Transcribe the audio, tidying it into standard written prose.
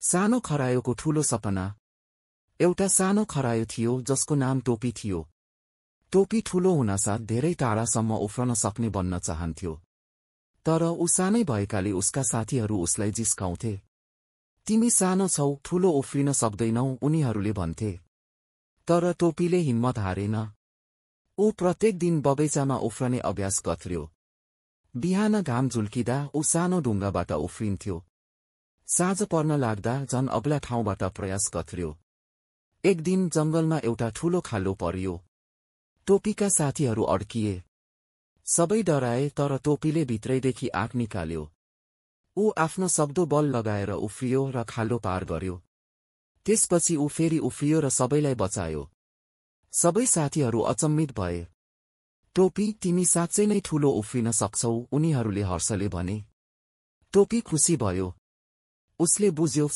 सानो खरायोको ठूलो सपना। एउटा सानो खरायो थियो जसको नाम टोपी थियो। टोपी ठूलो हुनासाथ धेरै टाढासम्म उफ्रन सक्ने बन्न चाहन्थ्यो। तर ऊ सानै भएकाले उसका साथीहरू उसलाई जिस्काउँथे। तिमी सानो छौ, ठूलो उफ्रिन सक्दैनौ, उनीहरूले भन्थे। तर टोपीले हिम्मत हारेन। ऊ प्रत्येक दिन बगैँचामा उफ्रने अभ्यास गर्थ्यो। बिहान घाम झुल्किँदा ऊ सानो ढुङ्गाबाट उफ्रिन्थ्यो। साँझ पर्न लाग्दा झन अग्ला ठाउँबाट प्रयास गर्थ्यो। एक दिन जंगलमा एउटा ठूलो खाल्डो पर्यो। टोपीका साथीहरू अड्किए। सबै डराए, तर टोपीले भित्रैदेखि आँख निकाल्यो। ऊ आफ्नो सक्दो बल लगाएर उफ्रियो र खाल्डो पार गर्यो। त्यसपछि ऊ फेरि उफ्रियो र सबैलाई बचायो। सबै साथीहरू अचम्मित भए। टोपी, तिमी साँच्चै नै ठूलो उफ्रिन सक्छौ, उनीहरूले हर्षले भने। टोपी खुसी भयो। उसले बुझ्यो